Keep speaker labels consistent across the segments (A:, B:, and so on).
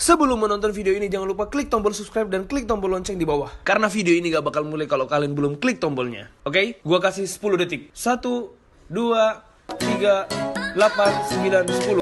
A: Sebelum menonton video ini, jangan lupa klik tombol subscribe dan klik tombol lonceng di bawah. Karena video ini gak bakal mulai kalau kalian belum klik tombolnya. Oke? Gua kasih 10 detik. 1, 2, 3, 8, 9, 10.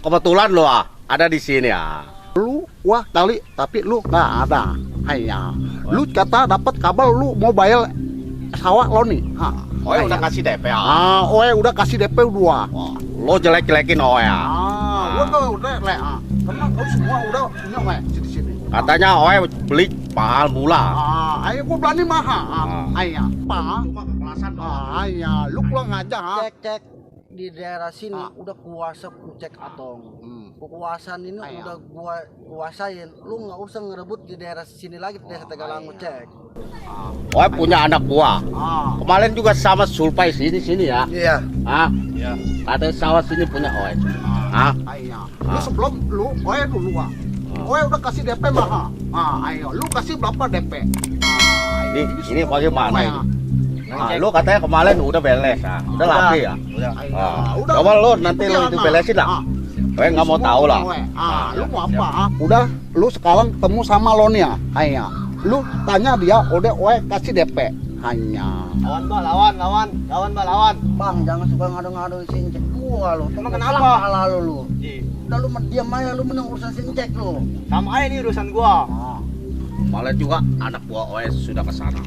B: Kebetulan lo ada di sini ya. Lu wah kali tapi lu nggak ada. Hanya lu kata dapat kabel lu mau bayar sawah lo nih.
C: Oe udah kasih DP ya.
B: Oe udah kasih DP 2. Lo jelek-jelekin Oe ya. Udah le. Karena kau semua udah punya Oe di sini.
C: Katanya Oe beli mahal mula.
B: Ayo gua berani mahal. Ayo, Pak.
C: Cuma kekelasan doang.
B: Ayo, lu pulang aja.
D: Cek di daerah sini udah kuasa cek atong. Kekuasaan ini udah gua kuasain. Lu nggak usah ngerebut di daerah sini lagi, di daerah Tegalangu cek.
C: Oe punya anak buah. Kemarin juga sama Sulpai sini ya.
B: Iya.
C: Iya. Katanya sawah sini punya Oe.
B: Ayo. Lu sebelum lu Oe dulu Oe udah kasih DP mahal. Ayo, lu kasih berapa DP?
C: Ini bagaimana ini? Lu katanya kemarin udah beres udah laki ya.
B: Udah.
C: Coba lu nanti lu itu belesin lah. Oe nggak mau tahu lah.
B: Lu mau apa? Udah, lu sekarang temu sama Lonia. Ayo. Lu tanya dia, udah Oe kasih DP. Hanya.
D: Lawan. Bang, jangan suka ngadu-ngadu sincek gua lu.
E: Emang kenapa?
D: Lalu lu. Udah lu diam aja, lu menang urusan sincek lu.
E: Sama aja nih urusan gua.
C: Kemarin juga anak buah Oe sudah ke sana.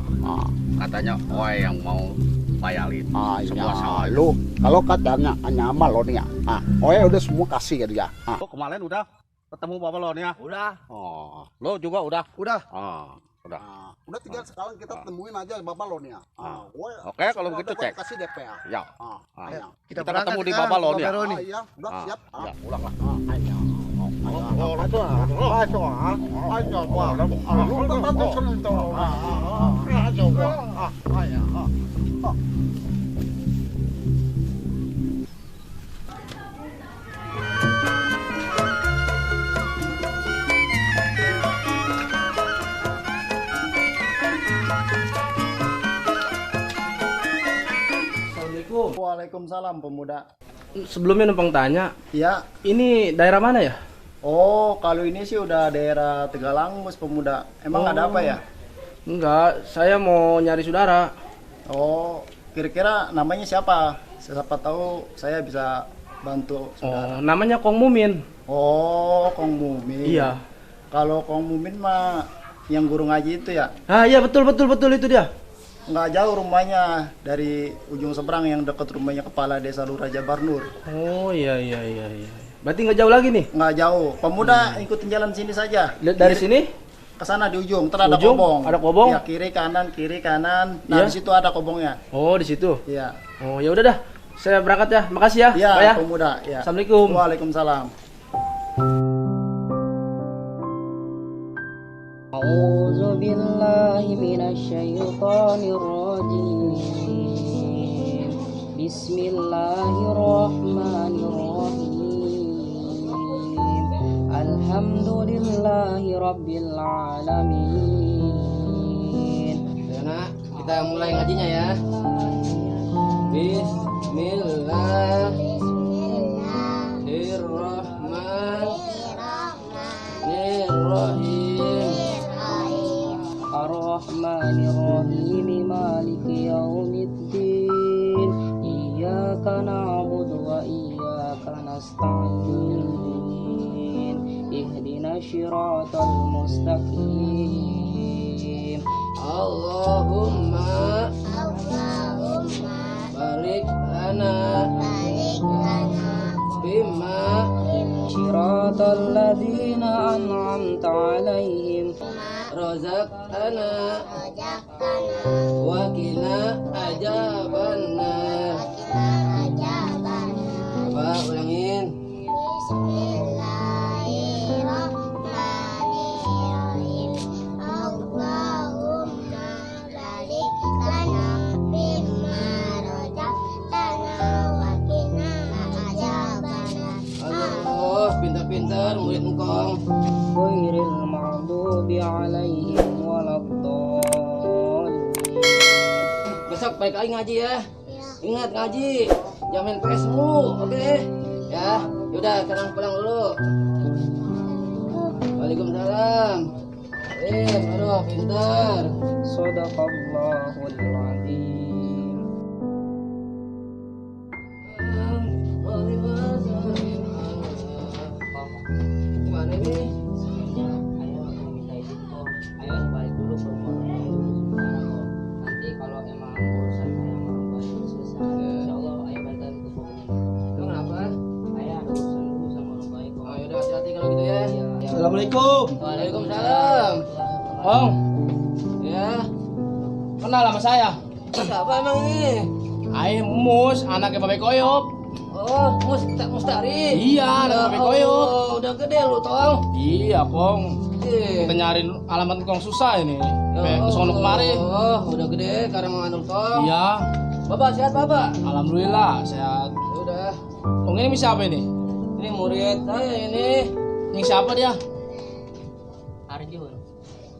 C: Katanya Oe yang mau bayarin semua sawah.
B: Lu kalau katanya hanya sama Lonia. Oe udah semua kasih ke dia.
C: Lu kemarin udah ketemu Bapak lo nih ya?
D: Udah.
C: Lo juga udah?
D: Udah.
C: Udah.
B: Udah tinggal sekarang kita temuin aja Bapak Lonia.
C: Oke, kalau begitu cek.
B: Kasih DP ya.
C: Ya.
B: Ayo.
C: Kita ketemu di Bapak lo nih.
B: Iya, udah siap.
C: Ya, pulang lah.
B: Ayo.
E: Waalaikumsalam pemuda.
F: Sebelumnya numpang tanya,
E: Ya,
F: ini daerah mana ya?
E: oh kalau ini sih udah daerah Tegalang Mas pemuda. Emang ada apa ya?
F: Enggak, saya mau nyari saudara.
E: Oh, kira-kira namanya siapa? Siapa tahu saya bisa bantu saudara.
F: Namanya Kong Mumin.
E: Oh, Kong Mumin.
F: Iya.
E: Kalau Kong Mumin mah yang guru ngaji itu ya?
F: Iya betul itu dia.
E: Nggak jauh rumahnya dari ujung seberang yang dekat rumahnya kepala desa Luraja Barnur.
F: Oh iya. Berarti nggak jauh lagi nih.
E: Nggak jauh. Pemuda ikutin jalan sini saja.
F: Lihat dari sini.
E: Ke sana di ujung, ntar ada
F: Ujung,
E: kobong.
F: ada kobong?
E: Ya, kiri kanan. Nah,
F: Iya.
E: di situ ada kobongnya.
F: Oh, di situ.
E: Iya.
F: Oh, ya udah dah. Saya berangkat ya. Makasih ya,
E: Iya,
F: Pak ya.
E: pemuda. Ya.
F: Assalamualaikum.
E: Waalaikumsalam.
G: أعوذ بالله من الشيطان الرجيم بسم الله الرحمن الرحيم الحمد لله رب العالمين.
F: Nah, kita mulai ngajinya ya. Bismillahirrahmanirrahim.
G: Ar-Rahmanir-Rahim Maliki Yaumiddin Iyyaka na'budu wa iyyaka nasta'in Ihdinas siratal mustaqim
F: Allahumma barik lana bima
G: Siratal ladzina an'amta 'alaihim
F: razaqtana wa qina azabannar. Coba ulangin.
H: Bismillahirrahmanirrahim. Allahumma barik lana bima razaqtana wa qina adzabannar.
F: Allah, pintar-pintar murid engkong.
G: Ghairil maghdubi 'alaihim waladdallin.
F: Besok baik lagi ngaji ya. Ingat ngaji, jangan main PS mulu, oke? Ya, yaudah sekarang pulang dulu. Waalaikumsalam. Aduh, pintar.
G: Shadaqallahul adzim.
F: Gimana ini?
G: Ayo balik dulu ke rumah. Nanti kalau emang urusan ayah mau balik selesai, insyaallah ayah balik lagi ke pokoknya.
F: Emang kenapa?
G: Ayah ada urusan dulu sama orang baik.
F: Oh, yaudah hati-hati kalau gitu ya.
G: Iya.
F: Assalamualaikum. Waalaikumsalam. Om. Ya. Kenal sama saya? Siapa emang ini? Ayo Mus, anaknya Babe Koyop. Oh, Mustari. Iya, anak Babe Koyop. Udah gede lu, Tong. Iya, Kong. Kita nyariin alamat Kong susah ini. Kayak kesono kemari. Oh, udah gede karena mengandung Tong. Iya. Bapak sehat, Bapak? Alhamdulillah, sehat. Udah. Kong ini siapa ini? Ini murid saya ini. Ini siapa dia?
G: Arjun.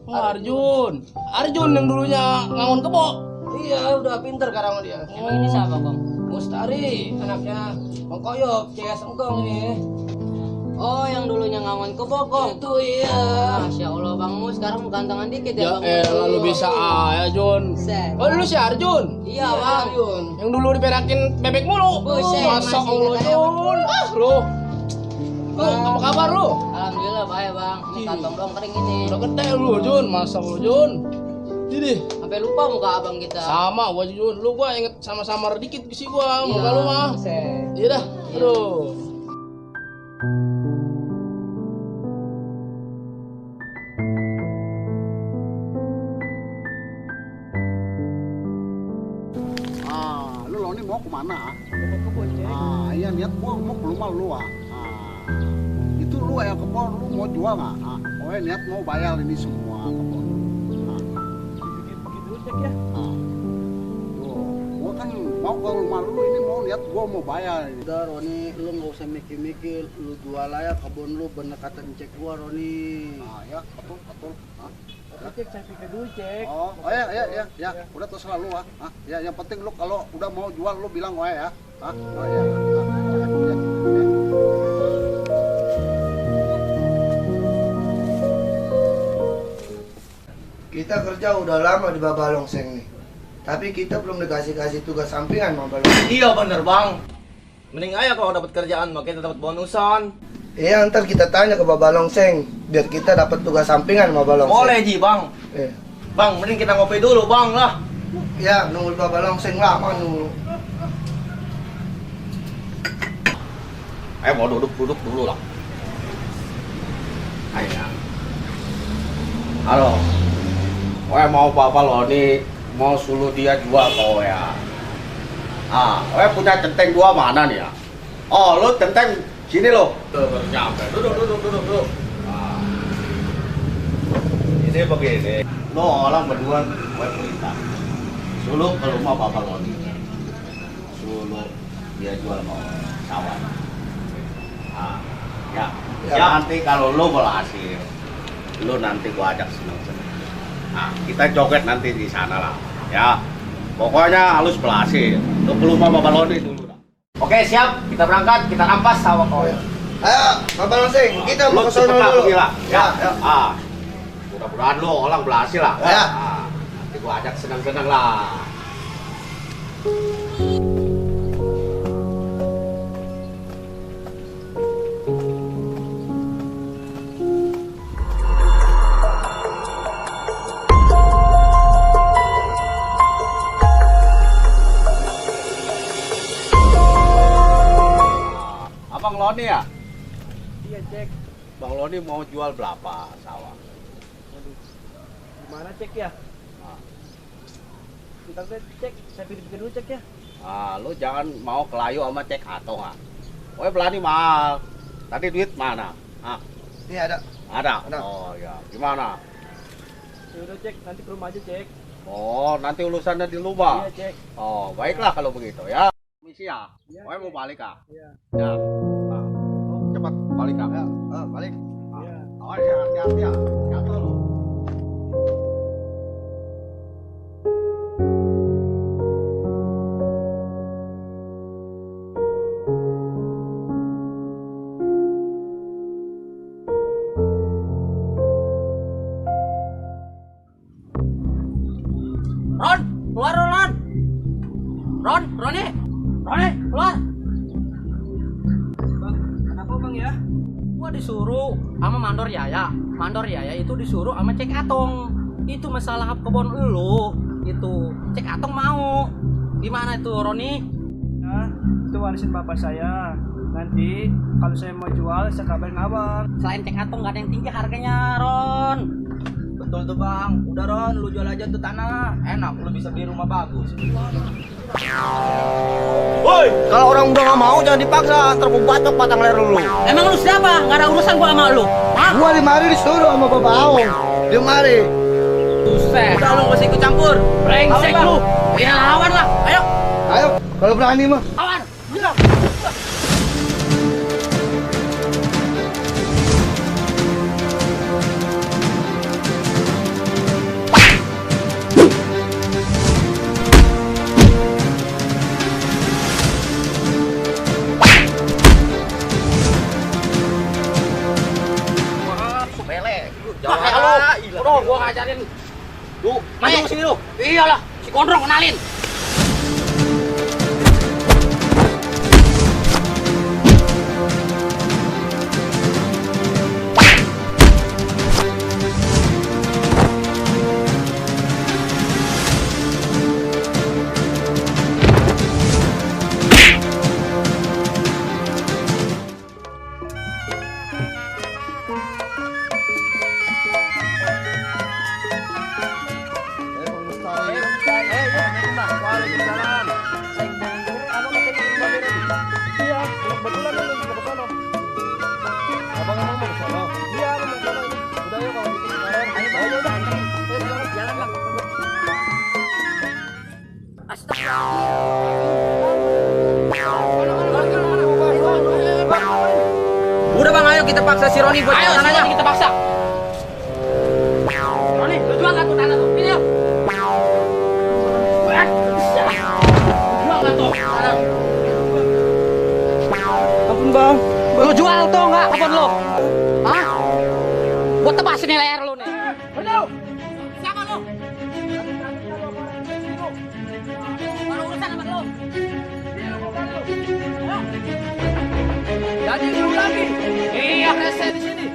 F: Oh, Arjun. Arjun yang dulunya ngangon kebo. Iya, udah pinter sekarang dia.
G: Emang ini siapa, Bang?
F: Mustari, anaknya Bang Koyop, CS Engkong ini.
G: Oh, yang dulunya ngangon ke Bogor.
F: Itu iya.
G: Masya Allah, Bang Mus sekarang gantangan dikit ya,
F: Ya
G: Bang.
F: lalu bisa aja, Jun.
G: Buset.
F: Oh, dulu si Arjun.
G: Iya, Bang.
F: Arjun. Yang dulu diperakin bebek mulu.
G: Buset,
F: Masa
G: masih
F: Allah,
G: ingat aja,
F: Jun. Lu. Lu, apa kabar lu?
G: Alhamdulillah baik, Bang. Ini kantong doang kering ini.
F: Udah gede lu, Jun. Masa Allah, Jun. Jadi,
G: Sampai lupa muka abang kita.
F: sama gua Jun. Lu gua inget sama-sama dikit ke si gua,
G: Iya,
F: muka lu mah.
G: buset.
F: Iya dah. Aduh.
B: Lu lo ini mau kemana? Iya niat gua mau ke rumah lu itu lu yang kebon lu mau jual nggak? Oh niat mau bayar ini semua kebon.
F: Begitu cek ya.
B: Gua kan mau ke rumah lu ini mau niat gua mau bayar.
D: Udah Roni, lu nggak usah mikir-mikir, lu jual aja kebun lu bener kata cek gua Roni.
B: Ya betul betul.
F: Cek saya pikir dulu cek.
B: Oh ya, udah terserah lu Ya yang penting lu kalau udah mau jual lu bilang gue ya. Oh ya.
I: Kita kerja udah lama di Babalongseng nih. Tapi kita belum dikasih tugas sampingan sama Babalongseng.
C: Iya bener bang. Mending aja kalau dapat kerjaan, makanya dapat bonusan.
I: Iya, ntar kita tanya ke Babalongseng biar kita dapat tugas sampingan sama Babalongseng.
C: Boleh Ji bang. Bang, mending kita ngopi dulu bang lah.
I: Ya, nunggu Babalongseng lama nunggu.
C: mau duduk dulu lah. Ayo. Halo. Oe mau Bapak Loni mau suruh dia jual ke Oe ya. Oe punya centeng 2 mana nih ya? Oh, lu centeng sini lo. Baru nyampe. Duduk. Ini begini. Lo orang berdua Oe perintah. Suruh ke rumah Bapak Loni. Suruh dia jual ke Oe sawah. Ya. Nanti kalau lu berhasil, lu nanti gua ajak seneng-seneng. Kita joget nanti di sana lah, ya. Pokoknya halus berhasil. Lu ke rumah Bapak Loni dulu dah.
F: Oke, siap. Kita berangkat, kita rampas sawah kau.
I: Ayo, Bapak Longseng, kita mau
C: Lu
I: ke sono
C: cepet
I: dulu.
C: pergi lah.
I: Ya.
C: Mudah-mudahan lu orang berhasil lah.
I: Ya.
C: Nanti gua ajak seneng-seneng lah. Bang Loni ya?
F: Iya, Cek.
C: Bang Loni mau jual berapa sawah?
F: Gimana, Cek ya? Bentar, Cek. Saya pikir-pikir dulu, Cek ya.
C: Lu jangan mau kelayu sama Cek Atong Oe berani mahal. Tadi duit mana?
I: Ini ada.
C: Ada?
I: Ada.
C: Oh ya, gimana?
F: Ya udah, Cek. Nanti ke rumah aja, Cek.
C: Oh, nanti urusannya di rumah.
F: Iya, Cek.
C: Oh, baiklah kalau begitu ya. Misi ya?
F: Iya,
C: Oe mau
F: Cek.
C: balik
F: Iya.
C: Ya. Cepat balik ya.
I: Balik.
F: Iya.
C: Oh ya, hati-hati ya. Jatuh lu.
G: Ron, keluar Ron. Roni, keluar.
F: Bang, kenapa Bang ya?
G: Gua disuruh sama Mandor Yaya. Mandor Yaya itu disuruh sama Cek Atong. Itu masalah kebun lu. Itu Cek Atong mau. Gimana itu Roni?
F: Nah, itu warisin bapak saya. Nanti kalau saya mau jual, saya kabarin abang.
G: Selain Cek Atong gak ada yang tinggi harganya, Ron.
F: Betul tuh Bang. Udah Ron, lu jual aja tuh tanah. Enak, lu bisa beli rumah bagus.
I: Woi, kalau orang udah nggak mau jangan dipaksa, ntar gua bacok batang leher lu.
G: Emang lu siapa? Gak ada urusan gua sama lu. Hah?
I: Gua dimari disuruh sama Bapak Aung. Dimari.
G: Buset. Udah lu gak usah ikut campur. Brengsek lu. Ya lawan lah. Ayo.
I: Ayo, kalau berani mah.
G: Lawan. Bilang. Udah, gua ngajarin. Lu, maju sini lu. Iyalah, si Gondrong kenalin. Udah Bang, ayo kita paksa si Roni buat jual tanahnya. Kita paksa. Roni, lu jual nggak tuh tanah tuh? Ini yuk. Jual nggak tuh tanah?
F: Ampun Bang.
G: Lu jual tuh nggak kebun lu? Hah? Gua tebasin nih leher lu nih. Bener. Siapa lu? Baru urusan sama lu.
F: Jadi lu lagi.
G: Iya.
F: Rese di sini.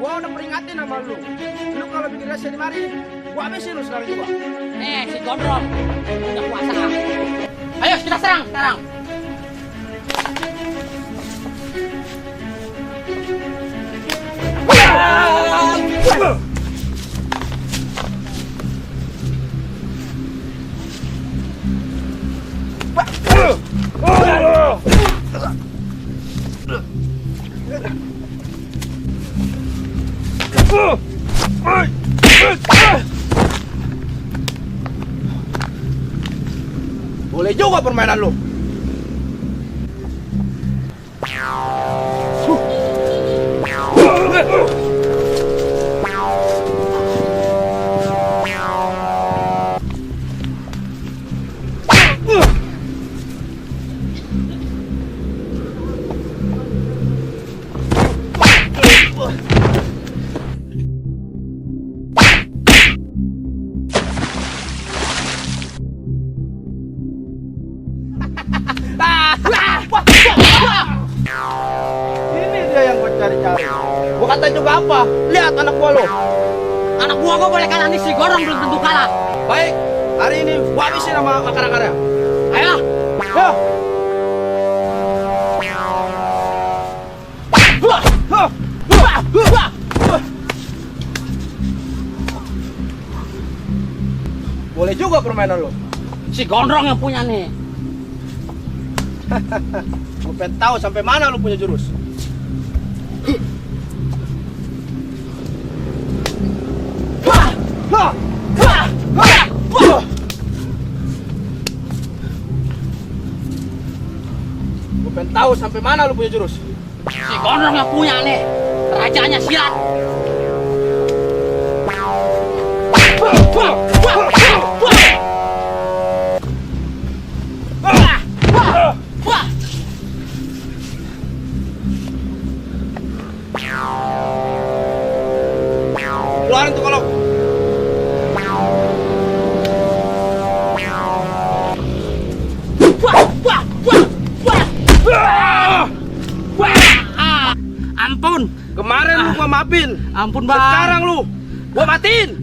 F: Gua udah peringatin sama lu. Lu kalau bikin rese di mari, gua habisin lu sekarang juga.
G: Si Gondrong udah puasa. Ayo kita serang sekarang.
F: Boleh juga permainan lu. Ini dia yang gue cari-cari. Gue kata juga apa? Lihat anak gua lo.
G: Anak gua kok boleh kalah nih, si Gorong belum tentu kalah.
F: Baik, hari ini gua habisin sama akar-akarnya.
G: Ayo.
F: Yo. Boleh juga permainan lo.
G: Si Gondrong yang punya nih.
F: Gue pengen tahu sampai mana lu punya jurus. Gue pengen tahu sampai mana lu punya jurus.
G: Si Gondrong yang punya nih. Rajanya silat.
F: Keluarin tuh kolok.
G: Ampun.
F: Kemarin lu gua maafin.
G: Ampun, Bang.
F: Sekarang lu gua matiin.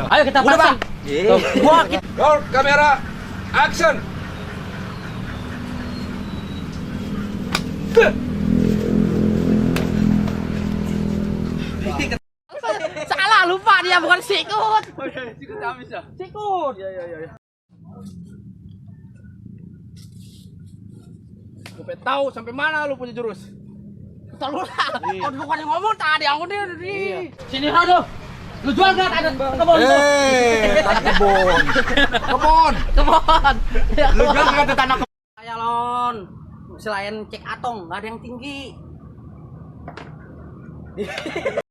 G: Ayo kita pasang. Gua kita
A: Roll kamera, action.
G: salah, lupa dia bukan sikut.
F: Sikut habis ya.
G: Sikut.
F: Iya. Gue pengen tahu sampai mana lu punya jurus.
G: Tolong lah. Kau bukan yang ngomong tadi, aku nih. Sini aduh. Lu jual gak ada kebon?
F: Kebon.
G: Kebon.
F: Lu jual gak ada tanah kebon?
G: Saya lon. Selain cek atong, gak ada yang tinggi.